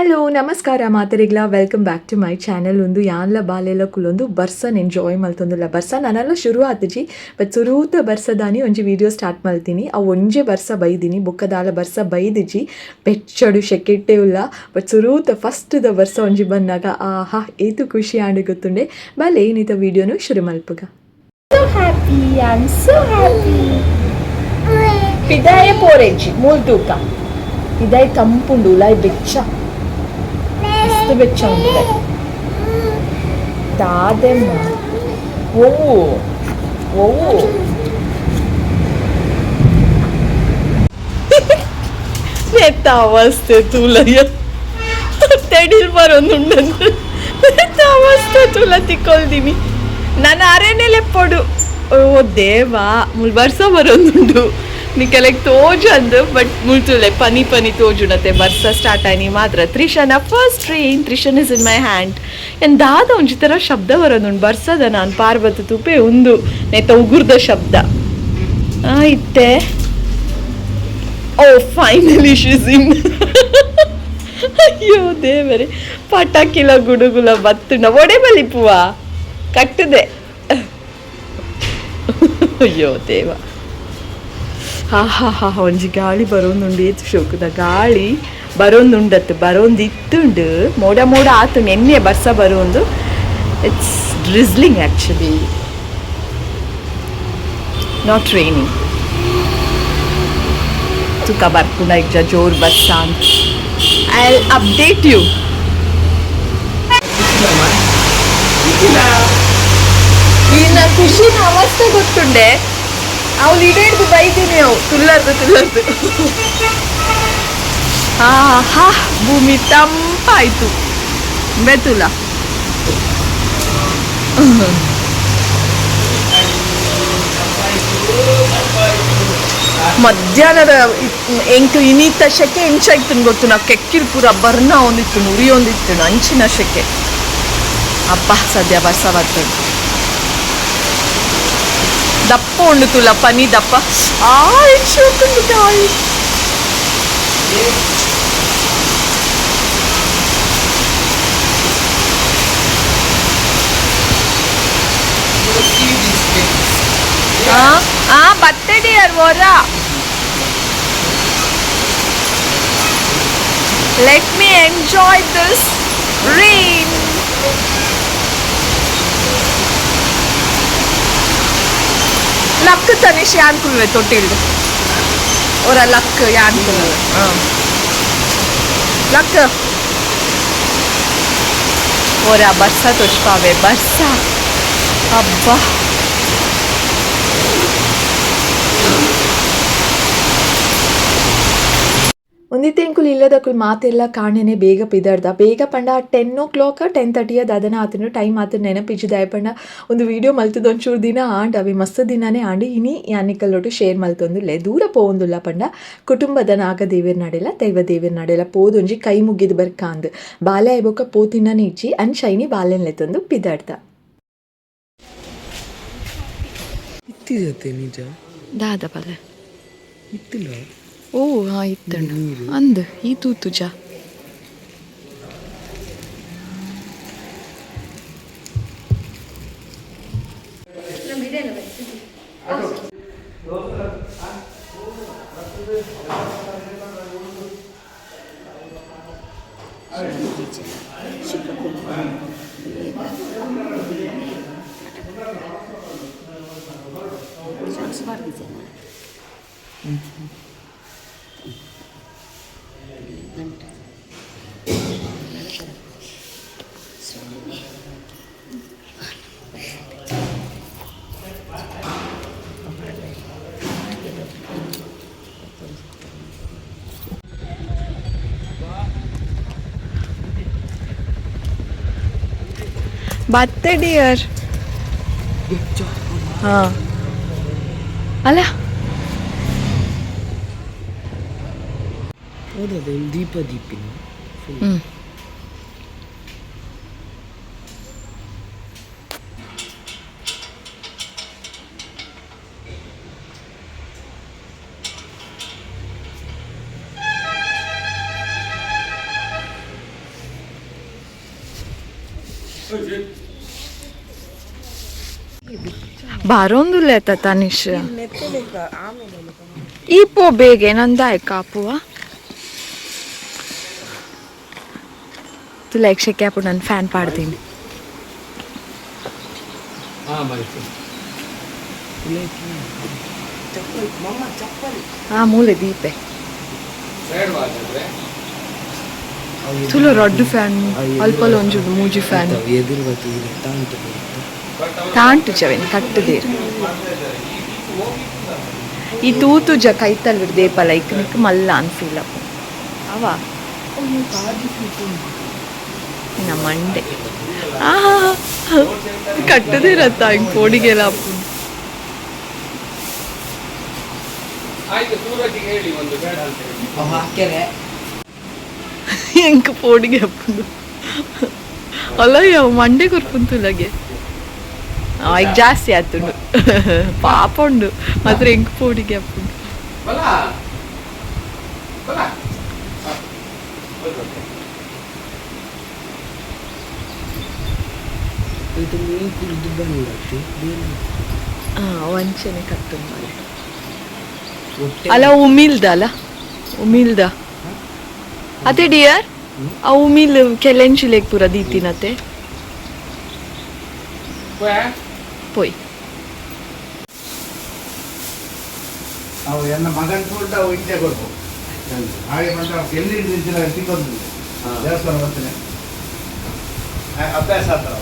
Hello ನಮಸ್ಕಾರ ಮಾತೆರೆಗ್ಲ, welcome back to my channel. ಒಂದು ಯಾನ್ಲ ಬಾಲೆಲ ಕುಲೊಂದು ಬರ್ಸನ್ enjoy ಮಲ್ತೊಂದುಲ್ಲ. ಬರ್ಸ ನನಲ ಶುರು ಆತಿಜಿ, ಬಟ್ ಸುರೂತ ಬರ್ಸದಾನಿ ಒಂಜಿ ವೀಡಿಯೋ ಸ್ಟಾರ್ಟ್ ಮಲ್ತೀನಿ. ಅವು ಒಂಜೆ ಬರ್ಸ ಬೈದಿನಿ, ಬೊಕ್ಕದಾಲ ಬರ್ಸ ಬೈದಿಜಿ. ಬೆಚ್ಚಡು ಶೆಕೆಟ್ಟೆ ಉಲ್ಲ. ಬಟ್ ಸುರೂತ ಫಸ್ಟ್ ದ ಬರ್ಸ ಒಂಜಿ ಬಂದಾಗ ಆಹಾ ಏತು ಖುಷಿ ಆಂಡ್ ಗೊತ್ತುಂಡೆ. ಬಲೆ ಏನಿತ ವೀಡಿಯೋನು ಶುರು ಮಲ್ಪುಗ. So happy, I am so happy. ಪಿದಾಯ ಪೋರೆಜ್ಜಿ ಮೂಲ್ ತೂಕ ಪಿದಾಯ್ ತಂಪುಂಡು, ಉಲಾಯ್ ಬೆಚ್ಚ, ಮಸ್ತ್ ಬೆಚ್ಚ ಉಂಡು. ದಾದೆಮ್ಮ ಒವ್ವು ಒವ್ವು ನೆತ್ತ ಅವಸ್ಥೆ ತೂಲಯ್ಯ, ತೆಡಿಲ್ ಬರೊಂದುಂಡಂದು. ನೆತ್ತ ಅವಸ್ಥೆ ತೂಲ, ತಿಕ್ಕೊಲ್ದಿನಿ ನಾನು ಅರೆನೆಲೆ ಪೊಡು. ಓ ದೇವಾ, ಮುಲ್ ಬರ್ಸ ಬರೊಂದುಂಡು. ನಿಕಲೆಗ್ ತೋಜಂದು, ಬಟ್ ಮುಲ್ತುಲೆ ಪನಿ ಪನಿ ತೋಜುಣತೆ. ಬರ್ಸ ಸ್ಟಾರ್ಟ್ ಆಯ್ನಿ ಮಾತ್ರ. ತ್ರಿಷನ first train, Trishan is in my hand. ಏನ್ ದಾದ ಒಂಜಿ ಥರ ಶಬ್ದ ಬರೋದುಂಡು ಬರ್ಸದ. ನಾನು ಪಾರ್ವತಿ ತುಪೆ ಉಂದು ನೆತ್ತ ಉಗುರ್ದ ಶಬ್ದ ಇತ್ತೆ. ಓ, ಫೈನಲಿ ಶಿಸ್ ಇನ್. ಅಯ್ಯೋ ದೇವರೇ, ಪಟಾಕಿಲ ಗುಡುಗುಲ ಬತ್ತುಂಡ. ಒಡೆ ಬಲಿಪುವ ಕಟ್ಟದೆ. ಅಯ್ಯೋ ದೇವ, ಹಾ ಹಾ ಹಾ. ಒಂಜಿ ಗಾಳಿ ಬರೋಂದುಂಡು, ಏತ್ ಶೋಕುದ ಗಾಳಿ ಬರೋಂದುಂಡತ್ತು. ಬರೋಂದಿತ್ತುಂಡು, ಮೋಡ ಮೋಡ ಆತು. ನೆನ್ನೆ ಬರ್ಸ ಬರೋಂದು. It's drizzling actually, not raining. ತುಕ ಬರ್ಪುಂಡ ಇಜ್ಜ ಜೋರ್ ಬರ್ಸ ಅಂತ. I update you. ಈನ ಖುಷಿನ ಅವಸ್ಥೆ ಗೊತ್ತುಂಡೆ. ಅವಳು ಇಡೇಡ್ದು ಬೈದೀನಿ, ಅವು ತುಲ್ಲರ್ದು ತುಲ್ಲರ್ದು. ಹಾ ಹಾ, ಭೂಮಿ ತಂಪಾಯ್ತು ಬೆತುಲ. ಮಧ್ಯಾಹ್ನದ ಎಂಕ್ ಇನಿತ ಶೆಕೆ ಎಂಚಾಯ್ತು ಗೊತ್ತು. ನಾ ಕೆಕ್ಕಿಲ್ ಪೂರ ಬರ್ನ ಒಂದಿತ್ತು, ಉರಿಯೊಂದಿತ್ತು ಅಂಚಿನ ಶೆಕೆ. ಅಪ್ಪ, ಸದ್ಯ ಬರ್ಸ ಬರ್ತದೆ. ದಪ್ಪ ಉಂಡು ತುಲ, ಪನಿ ದಪ್ಪ. ಆ ಶೋಕುಂಡು ಗಾಳಿ. ಆ ಆ ಬತ್ತೆ ಡಿಯರ್ ವರ. Let me enjoy this rain. Luck Tanish ಯಾನ್ ಕುಲ್ವೆ ತೊಟ್ಟಿಲ್ದು. ಅವರ ಲಕ್ ಯಾನ್ ಕುಲ್ವೆ ಲಕ್. ಓರ ಬರ್ಸ ತೋಚ್ಪಾವೆ ಬರ್ಸ. ಅಬ್ಬಾ. ಒಂದಿತ್ತೆ ಎಂಕುಲು ಇಲ್ಲದಕುಲು ಮಾತೆಲ್ಲ ಕಾಣೆನೆ ಬೇಗ ಪಿದರ್ದ. ಬೇಗ ಪಂಡ 10 o'clock 10:30 ದಾದನ ಆತನು ಟೈಮ್ ಆತ ನೆನಪಿಜ್ಜಿ. ದಾಯ ಪಂಡ ಒಂದು ವೀಡಿಯೋ ಮಲ್ತದ ಒಂಚೂರು ದಿನ ಆಂಡ್, ಅವಿ ಮಸ್ತ್ ದಿನನೇ ಆಂಡ್. ಇನಿ ಯಾನಿಕಲ್ಲೊಟ್ಟು ಶೇರ್ ಮಲ್ತೊಂದುಲ್ಲೆ. ದೂರ ಪೋವೊಂದುಲ್ಲ ಪಂಡ ಕುಟುಂಬದ ನಾಗದೇವಿಯರ್ ನಡೆಲ ದೈವ ದೇವಿಯರ್ ನಡೆಲ ಪೋದೊಂಜಿ ಕೈ ಮುಗಿದು ಬರ್ಕಾಂದ್. ಬಾಲೆ ಆಯ್ಬೊಕ್ಕ ಪೋತಿನನೇ ಇಜ್ಜಿ. ಅಂಚೈನಿ ಬಾಲೆನ್ ಲೆತ್ತೊಂದು ಪಿದರ್ದ. ಇತ್ತಿಜತೆ ನಿಜ. ದಾದ ಪದ? ಇತ್ತಿಲ್ಲ. ಓ ಹಾ, ಇತ್ತಣ್ಣ ಅಂದ್ ಈ ತೂತುಜ. ಬತ್ತೆ ಡಿಯರ್. ಹಾ ಅಲ್ಲ. ಹೌದದು ದೀಪ ದೀಪಿನ. ಹ್ಮ್. ಬಾರೊಂದುಲ್ಲೇತ ತನಿಷ್. ಈ ಪೋ ಬೇಗ ನಂದಾಯ್ ಕಾಪುವ ತುಲ ಯಕ್ಷಕ್ಕೆ ಅಪ್ಪು ನಾನು ಫ್ಯಾನ್ ಪಾಡ್ತೀನಿ. ಹಾ ಮೂಲೆ ದೀಪೆ ತುಲ ರೊಡ್ಡು ಫ್ಯಾನ್ ಅಲ್ಪಲ್ ಒಂಜು ಮೂಜಿ ಫ್ಯಾನ್. ಎದುರು ಬರ್ತದೆ ತಾಂಟು. ತಾಂಟು ಚವೇನ್ ಕಟ್ಟುದೇರು ಈ ತೂತು ಜ ಕೈತಲ್ ದೇಪ ಲೈಕ್ ನಿಕ್ ಮಲ್ಲ ಅನ್ಫೀಲ್ ಅಪ್ಪು ಅವ ನಮ್ಮ ಮಂಡೆ ಆಹಾ ಕಟ್ಟದಿರತ್ತ ಹಿಂಗ್ ಪೋಡಿಗೆಲ್ಲ ಅಪ್ಪು. ಆಯ್ತು, ಸೂರಜ್ಗೆ ಹೇಳಿ ಒಂದು ಬೇಡ ಅಂತ ಹೇಳಿ. ಹಾಕ್ಯಾರೆ. ಎಂಕ್ ಪೋಡಿಗೆ ಅಪ್ಪುಂಡು ಅಲ್ಲ ಯಾವ ಮಂಡೆ ಕೊರ್ಪುಂತುಲಗೆ ಈಗ ಜಾಸ್ತಿ ಆತುಂಡು ಪಾಪ ಉಂಡು ಮಾತ್ರ ಎಂಕ್ ಪೋಡಿಗೆ ಅಪ್ಪುಂಡು. ಬಲ ಬಲ ಹಾ, ಹೋಗಿ ಬಾ. ಇದು ಮೀನು ಕುಡಿದು ಬಂದತ್ತೆ ಬೇರೆ. ಹಾ ವಂಚನೆ ಕಟ್ಟುಂಡು ಮರೆ. ಹೊಟ್ಟೆ. ಅಲ್ಲ ಉಮಿಲ್ದ ಅಲ್ಲ ಉಮಿಲ್ದ ಅದೇ ಡಿಯರ್ ಆ ಉಮಿಲ್ ಕೆಲೆಂಚಿಲೇಕ್ ಪೂರ ದೀತಿನತೆ. ಪೋಯಾ? ಪೋಯ್. ಅವು ಎನ್ನ ಮಗನ ಕೂಡ ಅವು ಇಂಚೆ ಕೊಡ್ತು ಹಾಗೆ ಬಂದ್ರೆ ಅವ್ರು ಎಲ್ಲಿ ನಿಂತಿಲ್ಲ ಸಿಕ್ಕೊಂದಿಲ್ಲ ದೇವಸ್ಥಾನ ಬರ್ತಾನೆ ಅಭ್ಯಾಸ ಆತರ.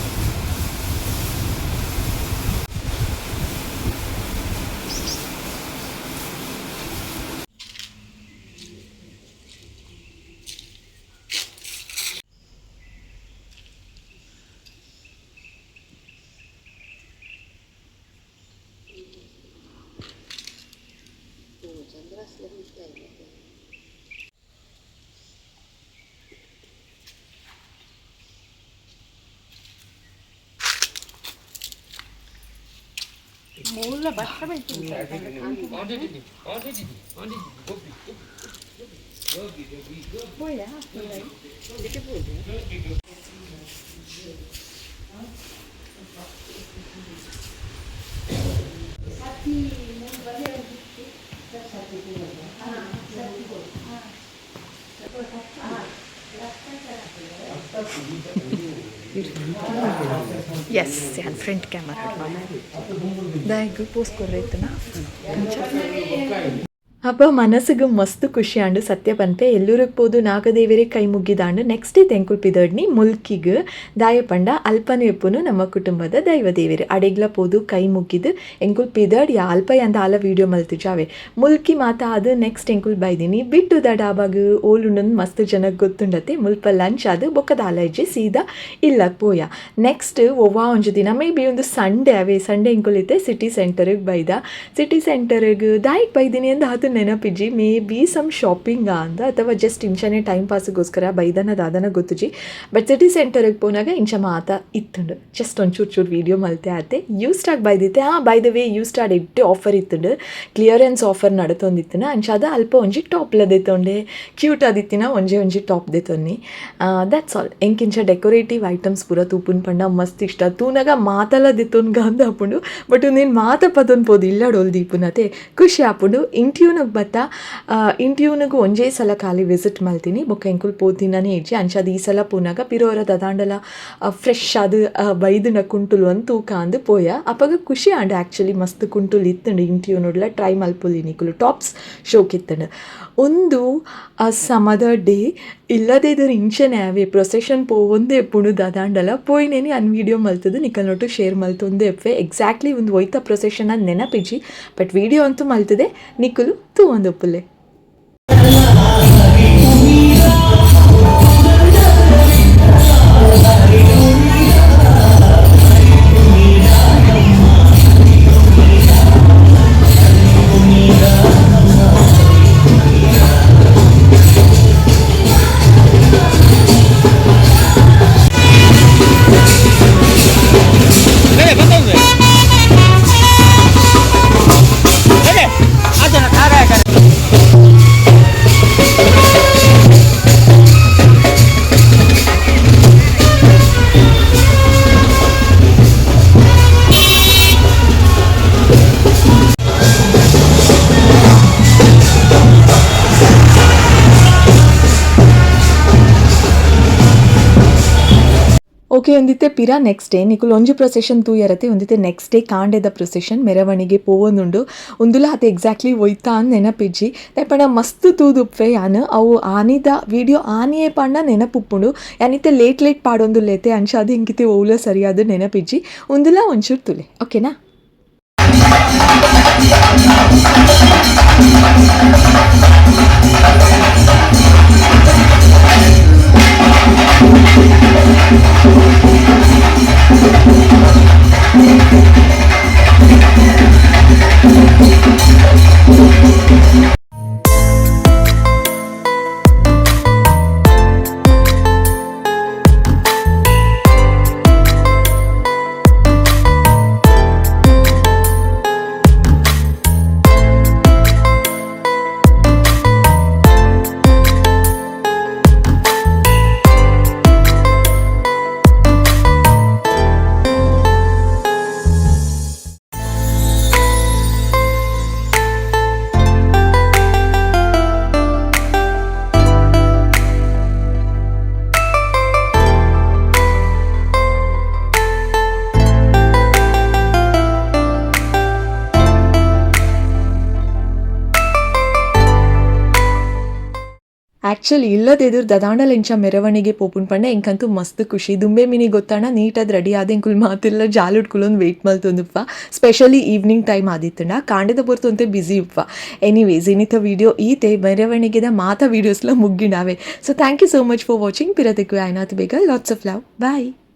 ಎಸ್ ಯಾನ್ ಫ್ರಂಟ್ ಕ್ಯಾಮರಾ ದಾಯಗ್ ಪೋಸ್ ಕೊರ್ರೈತನ. ಅಪ್ಪ ಮನಸ್ಸಿಗೆ ಮಸ್ತ್ ಖುಷಿ ಆಂಡು ಸತ್ಯ ಪನ್ಪೆ. ಎಲ್ಲೂರಿಗೆ ಪೋದು ನಾಗದೇವರೇ ಕೈ ಮುಗ್ಗಿದಾಂಡು. ನೆಕ್ಸ್ಟ್ ಡೇ ತೆಂಕುಲ್ ಪಿದಡ್ನಿ ಮುಲ್ಕಿಗ್ ದಾಯ ಪಂಡ ಅಲ್ಪನೆ ಎಪ್ಪುನು ನಮ್ಮ ಕುಟುಂಬದ ದೈವ ದೇವರು ಅಡೆಗ್ಲ ಪೋದು ಕೈ ಮುಗ್ಗಿದು ಎಂಕುಲ್ ಪಿದಡ್ ಯಾ ಅಲ್ಪ ಎಂದ ಆಲ ವೀಡಿಯೋ ಮಲ್ತಿಜಾವೆ. ಮುಲ್ಕಿ ಮಾತ ಅದು ನೆಕ್ಸ್ಟ್ ಎಂಕುಲ್ ಬೈದಿನಿ ಬಿಟ್ಟು the ಡಾಬಾಗ್ ಓಲುಂಡನ್ ಮಸ್ತ್ ಜನಕ್ಕೆ ಗೊತ್ತುಂಡತೆ. ಮುಲ್ಪ ಲಂಚ್ ಅದು ಬೊಕ್ಕದ ಆಲೈಜಿ ಸೀದಾ ಇಲ್ಲ ಪೋಯ. ನೆಕ್ಸ್ಟ್ ಒವ್ವಾ ಒಂಜಿ ದಿನ ಮೇ ಬಿ ಒಂದು ಸಂಡೇ ಅವೇ ಸಂಡೇ ಎಂಕುಲಿತ್ತೆ ಸಿಟಿ ಸೆಂಟರ್ಗೆ ಬೈದ. ಸಿಟಿ ಸೆಂಟರ್ಗೆ ದಾಯಿಗೆ ಬೈದಿನಿ ಅಂದ ಅದು ನೆನಪಿಜ್ಜಿ. ಮೇ ಬಿ ಸಮ್ ಶಾಪಿಂಗ್ ಅಂದ ಅಥವಾ ಜಸ್ಟ್ ಇಂಚನೆ ಟೈಮ್ ಪಾಸ್ಗೋಸ್ಕರ ಬೈದನ ದಾದನ ಗೊತ್ತುಜಿ. ಬಟ್ ಸಿಟಿ ಸೆಂಟರ್ಗೆ ಪೋನಾಗ ಇಂಚ ಮಾತ ಇತ್ತುಂಡು ಜಸ್ಟ್ ಒಂಚೂರು ಚೂರು ವೀಡಿಯೋ ಮಲ್ತೆ ಆತೆ. You ಸ್ಟಾಕ್ ಬೈದಿತ್ತೆ. ಹಾಂ, by the way you star ಎಡ್ಡೆ ಆಫರ್ ಇತ್ತುಂಡು, ಕ್ಲಿಯರೆನ್ಸ್ ಆಫರ್ ನಡತೊಂದಿತ್ತುಂಡು. ಅಂಚಾದ ಅಲ್ಪ ಒಂಜಿ ಟಾಪ್ಲ ದೆತ್ತೊಂಡೆ ಕ್ಯೂಟ್ ಆದಿತ್ತಿನ ಒಂಜೆ ಒಂಜಿ ಟಾಪ್ ದೆತ್ತೊನ್ನಿ. That's all. ಎಂಕಿಂಚ ಡೆಕೋರೇಟಿವ್ ಐಟಮ್ಸ್ ಪೂರ ತೂಪುನ್ ಪಂಡ ಮಸ್ತ್ ಇಷ್ಟ. ತೂನಗ ಮಾತಲ ದೆತ್ತೊನ್ಗ ಅಂದ ಆಪುಂಡು. ಬಟ್ ನೀನು ಮಾತ ಪದೊನ್ ಪೋದು ಇಲ್ಲಡೋಲ್ ದೀಪುನತೆ ಖುಷಿ ಆಪುಂಡು. ಇಂಟ್ಯೂನಗ್ ಬತ್ತ ಇಂಟ್ಯೂನಗ್ ಒಂಜೇ ಸಲ ಖಾಲಿ ವಿಸಿಟ್ ಮಲ್ತೀನಿ ಬೊಕ್ಕ ಎಂಕುಲ್ ಪೋತಿನನೇ ಇಜ್ಜಿ. ಅಂಚಾದ ಈ ಸಲ ಪೂನಾಗ ಪಿರೋರ ದದಾಂಡಲ ಫ್ರೆಶ್ ಅದು ಬೈದಿನ ಕುಂಟುಲು ಅಂತ ತೂಕ ಅಂದು ಪೋಯ. ಅಪಗ ಖುಷಿ ಆಂಡ್ ಆ್ಯಕ್ಚುಲಿ ಮಸ್ತ್ ಕುಂಟುಲು ಇತ್ತುಂಡು ಇಂಟ್ಯೂನುಡ್ಲ ಟ್ರೈ ಮಲ್ಪುಲಿ ನಿಕುಲು ಟಾಪ್ಸ್ ಶೋಕ್ ಇತ್ತುಂಡು. ಒಂದು ಸಮದ ಡೇ ಇಲ್ಲದೇ ಇದ್ರ ಇಂಚನೆ ಅವೇ ಪ್ರೊಸೆಷನ್ ಪೋವೊಂದೇ ಎಪ್ಪುಂಡು ದಾದಾಂಡಲ ಪೋಯಿನೇನಿ ಅನ್ ವೀಡಿಯೋ ಮಲ್ತದು ನಿಕಲ್ ನೊಟ್ಟು ಶೇರ್ ಮಲ್ತೊಂದೇ ಎಪ್ಪೆ. ಎಕ್ಸಾಕ್ಟ್ಲಿ ಒಂದು ಒಯ್ತ ಪ್ರೊಸೆಷನ್ ಅದು ನೆನಪಿಜ್ಜಿ ಬಟ್ ವೀಡಿಯೋ ಅಂತೂ ಮಲ್ತದೆ ನಿಕುಲು ತೂವೊಂದೊಪ್ಪುಲೆ. Okay ಒಂದಿತ್ತೆ ಪಿರ ನೆಕ್ಸ್ಟ್ ಡೇ ನಿಕುಲು ಒಂಜಿ ಪ್ರೊಸೆಷನ್ ತೂಯರತೆ ಒಂದಿತ್ತೆ ನೆಕ್ಸ್ಟ್ ಡೇ ಕಾಂಡೆದ ಪ್ರೊಸೆಷನ್ ಮೆರವಣಿಗೆ ಪೋವೊಂದುಂಡು. ಉಂದುಲ ಅತೆ ಎಕ್ಸಾಕ್ಟ್ಲಿ ಒಯ್ತಾ ಅಂದ್ ನೆನಪಿಜ್ಜಿ. ದಾಯೆ ಮಸ್ತ್ ತೂದುಪ್ಪೆ ಯಾನ್ ಅವು ಆನಿದ ವಿಡಿಯೋ ಆನಿಯೇ ಪಂಡ ನೆನಪುಪ್ಪುಂಡು. ಯಾನಿತ್ತೆ ಲೇಟ್ ಲೇಟ್ ಪಾಡೊಂದುಲ್ಲೇತೆ ಅಂಚಾದ್ ಎಂಕಿತೆ ಒವ್ಲ ಸರಿಯಾದ ನೆನಪಿಜ್ಜಿ. ಉಂದುಲ ಒಂಚೂರು ತುಲೆ ಓಕೆನಾ. ಆ್ಯಕ್ಚುಲಿ ಇಲ್ಲದೆದುರು ದದಾಂಡಲ ಇಂಚ ಮೆರವಣಿಗೆ ಪೋಪುನ್ ಪಂಡ ಎಂಕಂತೂ ಮಸ್ತ್ ಖುಷಿ. ದುಂಬೆ ಮಿನಿ ಗೊತ್ತಾಣ ನೀಟಾದ್ ರೆಡಿ ಆದ ಎಂಕುಲು ಮಾತೆಲ್ಲ ಜಾಲುಡ್ ಕುಲೊಂದು ವೆಯ್ಟ್ ಮಲ್ತೊಂದುಪ್ಪ. Specially evening time ಆದಿತ್ತಂಡ ಕಾಂಡೆದ ಪೊರ್ತು ಒಂತೆ ಬ್ಯುಸಿ ಉಪ್ಪ. ಎನಿವೇಸ್ ಇನ್ನಿತ ವಿಡಿಯೋ ಈತೆ ಮೆರವಣಿಗೆದ ಮಾತ ವೀಡಿಯೋಸ್ಲ ಮುಗ್ಗಿಂಡಾವೆ. So thank you so much for watching. ಪಿರತಿಕ್ಕು ಆಯ್ನಾತ್ ಬೇಗ. Lots of love. Bye.